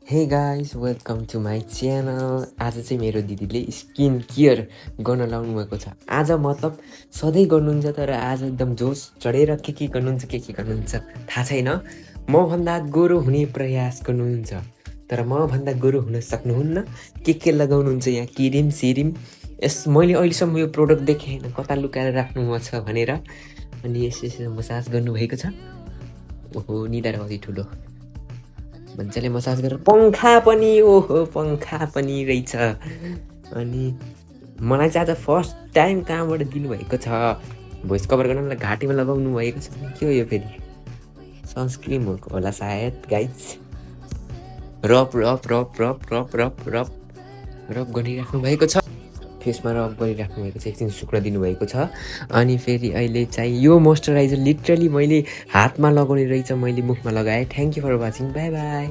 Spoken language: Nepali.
हे guys welcome to my channel. आज चाहिँ मेरो दिदीले स्किन केयर गर्न लाउनु भएको छ। आज मतलब सधैँ गर्नुहुन्छ तर आज एकदम जोस चढेर के गर्नुहुन्छ थाहा छैन। मभन्दा गोरो हुने प्रयास गर्नुहुन्छ तर मभन्दा गोरो हुन सक्नुहुन्न। के लगाउनुहुन्छ यहाँ क्रिम सिरिम यस मैले अहिलेसम्म यो प्रोडक्ट देखेँ हैन, कता लुकाएर राख्नुभएको छ भनेर। अनि यसो मसाज गर्नुभएको छ। ओहो निधार अझै ठुलो मजाले मसाज गरेर पंखा पनि ओहो पंखा पनि रहेछ। अनि मलाई चाहिँ आज फर्स्ट टाइम कहाँबाट दिनुभएको छ। भोइस कभर गर्नलाई घाँटीमा लगाउनु भएको छ। के हो यो फेरि सनस्क्रिन होला सायद गाइज। रब रब रब रब रब रब रब रब गरिराख्नु भएको छ। फेसमा रब गरिराख्नु भएको छ। एकछिन सुक्न दिनुभएको छ। अनि फेरि अहिले चाहिँ यो मोइस्चराइजर लिटरली मैले हातमा लगाउने रहेछ, मैले मुखमा लगाएँ। Thank you for watching, bye by.